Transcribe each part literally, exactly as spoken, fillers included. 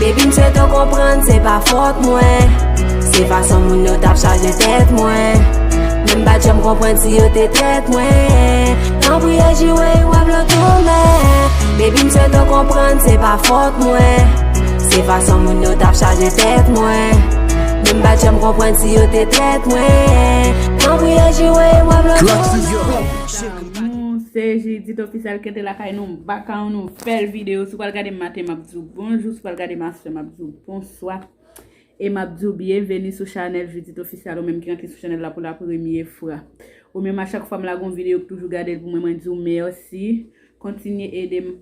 Epi m swete w konprann, se pa fòt mwen. Se fason moun yo t ap chaje tèt mwen. Men m pa t janm konprann si yo te trèt mwen. Tanpri ejire w ap lòt tounen. Baby, m swete w konprann, se pa fòt mwen. Se fason moun yo t ap chaje tèt mwen. Men m pa t janm konprann si yo te trèt mwen. Tanpri ejire w ap lòt tounen. Mezanmi, se Judith Official ki te lakay nou, m bak a yon nouvèl videyo. Si w pral gade m maten, m ap di w bonjou. Si w pral gade m aswè, m ap di w bonswa. E m ap di w byenveni sou chanèl Judith Official, ou menm ki rantre sou chanèl la pou la premye fwa. Ou menm, a chak fwa m lage yon videyo, ou toujou gade l pou mwen, mwen di w mèsi. Kontinye ede m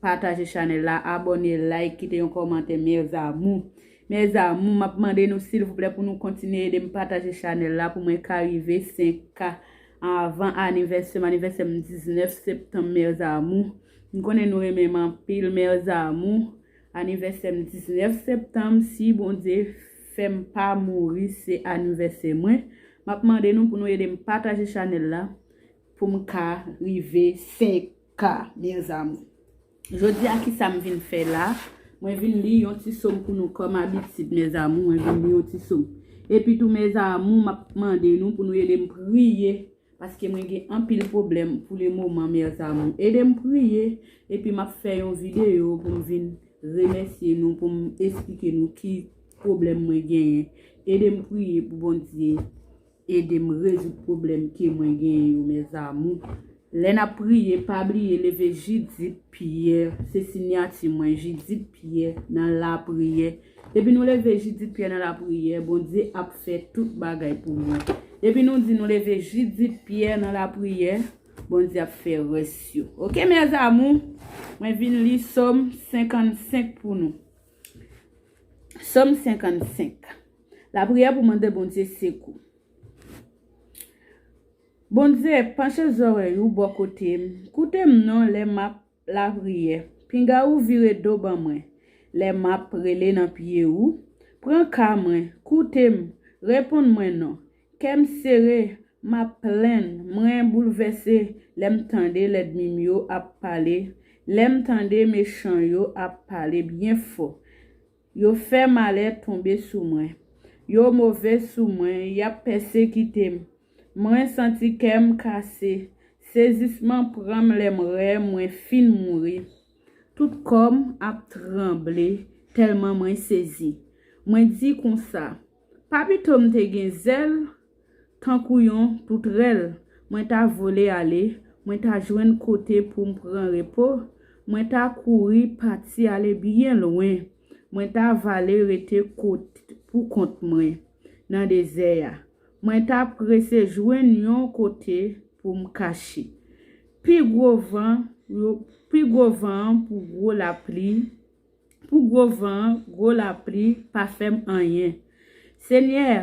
pataje chanèl la, abòne, like, kite yon kòmantè, mes amours. Mes amours, m ap mande nou silvouplè pou nou kontinye ede m pataje chanèl la pou mwen ka rive senk K avan anivèsè m, anivèsè m diznèf septanm, mes amours. M konnen nou renmen m anpil, mes amours. Anivèsè m diznèf septanm, si Bondye fè m pa mouri, se anivèsè mwen. M ap mande nou pou nou ede m pataje chanèl la pou m ka rive senk K, mes amours. Jodi a, kisa m vin fè la? Mwen vin li yon ti sòm pou nou kòm abitid, mes amours, mwen vin li yon ti sòm. Epi tou, mes amours, m ap mande nou pou nou ede m priye, paske mwen gen anpil pwoblèm pou le moman, mes amours. Ede m priye, epi m ap fè yon videyo pou m vin remèsye nou, pou m esplike nou ki pwoblèm mwen genyen. Ede m priye pou Bondye ede m rezoud pwoblèm ke mwen genyen yo, mes amours. Lè n ap priye, pa bliye leve Judith Pierre, se siyati mwen, Judith Pierre nan lapriyè. Depi nou leve Judith Pierre nan lapriyè, Bondye ap fè tout bagay pou mwen. Depi nou di nou leve Judith Pierre nan lapriyè, Bondye ap fè rès yo. Oke, mes amours, mwen vin li Sòm senkannsenk pou nou. Sòm senkannsenk. Lapriyè pou mande Bondye sekou. Bondye, panche zòrèy ou bò kote m, koute m non lè m ap lapriyè. Pinga ou vire do ban mwen lè m ap rele nan pye ou. Pran ka mwen, koute m, reponn mwen non. Kè m sere, m ap plenn, mwen boulvèse lè m tande lènmi m yo ap pale, lè m tande mechan yo ap pale byen fò. Yo fè malè tonbe sou mwen. Yo move sou mwen, y ap pèsekite m. Mwen santi kè m kase. Sezisman pran m lè m wè mwen fin mouri. Tout kò m ap tranble tèlman mwen sezi. Mwen di konsa, pa pito m te gen zèl tankou yon toutrèl, mwen ta vole ale, mwen ta jwenn kote pou m pran repo, mwen ta kouri pati ale byen lwen, mwen ta vale rete kot, pou kont mwen nan dezè a, mwen ta prese jwenn yon kote pou m kache. Pi gwo van, yo, pi gwo van an pou gwo lapli, pou gwo van an, gwo lapli pa fè m anyen. Senyè,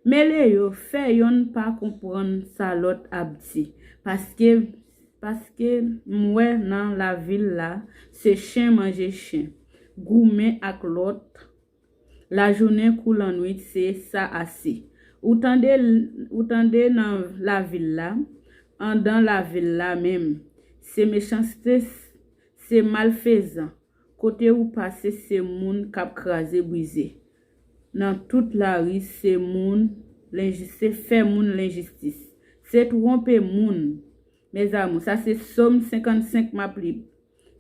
mele yo, fè yonn pa konprann sa lòt ap di, paske, paske m wè nan lavil la, se chen manje chen, goumen ak lòt, lajounen kou lannwit, se sa ase. Ou tande, ou tande nan lavil la, andan lavil la menm, se mechanste, se malfezan. Kote ou pase, se moun k ap kraze brize. Nan tout lari, se moun lenjis, se fè moun lenjistis. Se twonpe moun. Mes amours, sa se Sòm senkannsenk m ap li.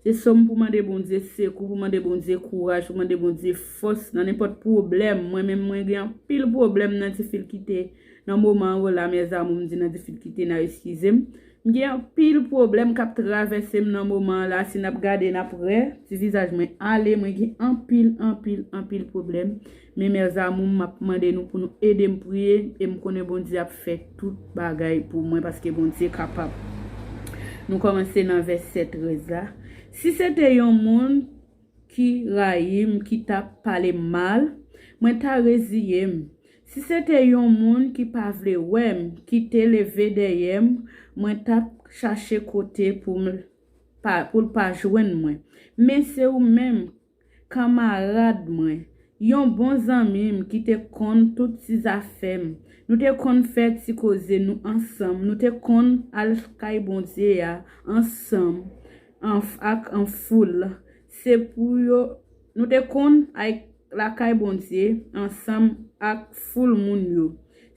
Se sòm pou mande Bondye sekou, pou mande Bondye kouraj, pou mande Bondye fòs nan nenpòt pwoblèm. Mwen menm, mwen gen anpil pwoblèm nan difikilte. Nan moman an, la, mes amours, m di nan difikilte, n a eskize m. M gen anpil pwoblèm k ap travèse m nan moman an la. Si n ap gade, n ap wè ti vizaj mwen ale. Mwen gen anpil, anpil, anpil pwoblèm. Men, mes amours, m ap mande nou pou nou ede m priye. E m konnen Bondye ap fè tout bagay pou mwen, paske Bondye kapab. Nou kòmanse nan vèsè trèz la. Si se te yon moun ki rayi m, ki t ap pale m mal, mwen ta reziye m. Si se te yon moun ki pa vle wè m, ki te leve dèyè m, mwen t ap chache kote pou m pa, pou l pa jwenn mwen. Men se ou menm, kanmarad mwen, yon bon zanmi m ki te konn tout ti zafè m. Nou te konn fè ti koze nou ansanm. Nou te konn al kay Bondye a ansanm, an, ak an foul. Se pou yo, nou te konn ay lakay Bondye ansanm ak foul moun yo.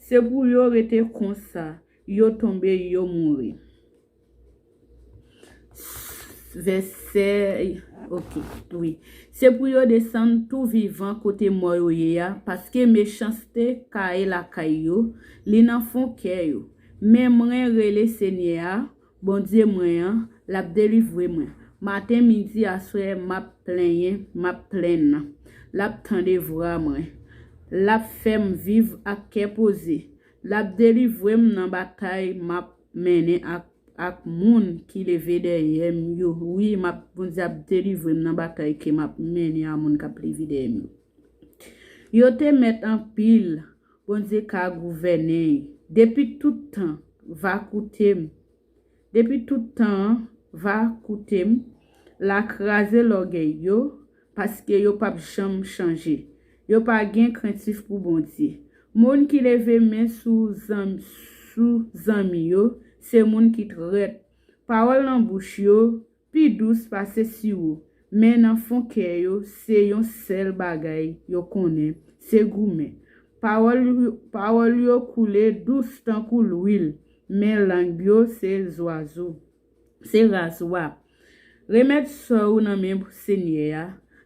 Se pou yo rete konsa, yo tonbe, yo mouri. Vèsè, ok, wi. Se pou yo desann tou vivan kote mò yo ye a, paske mechanste kaye lakay yo, li nan fon kè yo. Men mwen rele Senyè a, Bondye mwen an, l ap delivre mwen. Maten, midi, aswè, m ap plenyen, m ap plenn. L ap tande vwa mwen. L ap fè m viv ak kè poze. L ap delivre m nan batay m ap mennen ak, ak moun ki leve dèyè m yo. Wi, m ap, Bondye ap delivre m nan batay ke m ap mennen a moun k ap leve dèyè m yo. Yo te mèt anpil, Bondye ka gouvènen. Depi tout tan, va koute m. Depi tout tan an, va koute m. La kraze lògèy yo, paske yo p ap janm chanje. Yo pa gen krentif pou Bondye. Moun ki leve men sou zanm, sou zanmi yo, se moun ki trèt. Pawòl nan bouch yo pi dous pase siwo, men nan fon kè yo, se yon sèl bagay yo konnen, se goumen. Pawòl, pawòl yo koule dous tankou lwil, men lang yo se zwazo, se razwa. Remèt sò ou nan men Senyè a,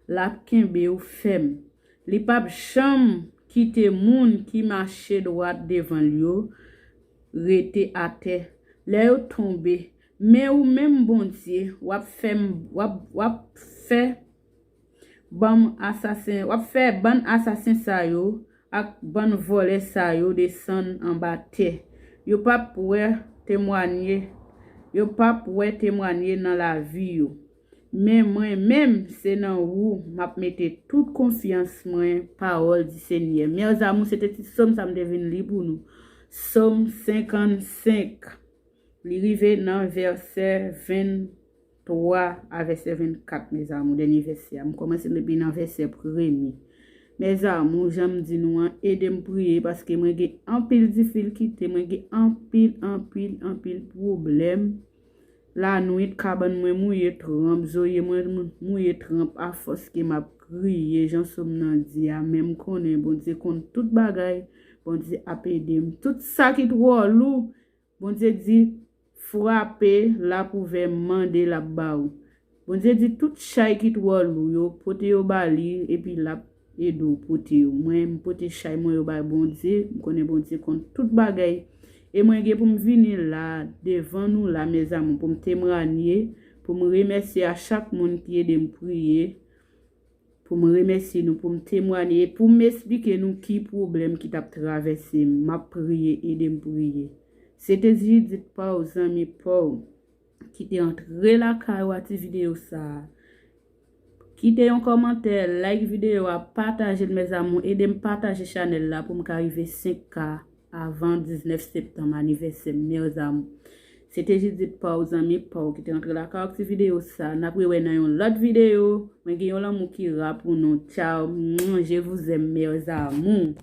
l ap kenbe w fèm. Li p ap janm kite moun ki mache dwat devan l yo rete atè. Lè yo tonbe, men ou menm, Bondye, w ap fè m, w ap, w ap fè banm asasen, w ap fè bann asasen sa yo ak bann vòlè sa yo desann anba tè. Yo p ap wè temwanye, yo p ap wè temwanye nan lavi yo. Men mwen menm, se nan ou m ap mete tout konfyans mwen, pawòl di Senyè. Mèzamou, se te ti sòm sa m te vin li pou nou. Sòm senkannsenk. Li rive nan vèsè venntwa a vèsè vennkat, mèzamou, dènye vèsè a. M kòmanse depi nan vèsè premye. Mèzamou, jan m di nou an, ede m priye, paske mwen gen anpil difikilte, mwen gen anpil, anpil, anpil pwoblèm. Lanwit, kabann mwen mouye tranp, zoye mwen mouye tranp afòs ke m ap kriye, jan sòm nan di a. Men m konnen Bondye konn tout bagay, Bondye ap ede m. Tout sa ki twò lou, Bondye di, frape, l ap ouvè, mande, l ap ba ou. Bondye di, tout chay ki twò lou yo, pote yo ba li, epi l ap ede w pote yo. Mwen, m pote chay mwen yo bay Bondye, m konnen Bondye konn tout bagay. E mwen gen pou m vini la, devan nou la, mèzamou, pou m temwanye, pou m remèsye a chak moun ki ede m priye, pou m remèsye nou, pou m temwanye, e pou m esplike nou ki pwoblèm ki t ap travèse m. M ap priye, ede m priye. Se te Jidit pa w, zanmi pa w, ki te antre lakay ou a ti videyo sa a. Kite yon kòmantè, like videyo a, pataje l, mèzamou, ede m pataje chanèl la pou m ka rive senk K avan diznèf septanm, anivèsè m, mèzamou. Se te Jidit pa w, zanmi pa w, ki te antre lakay ou ak ti videyo sa. N ap rewè nan yon lòt videyo. Mwen gen yon lanmou ki ra pou nou. Tchao. Mwen, je vous aime, mèzamou.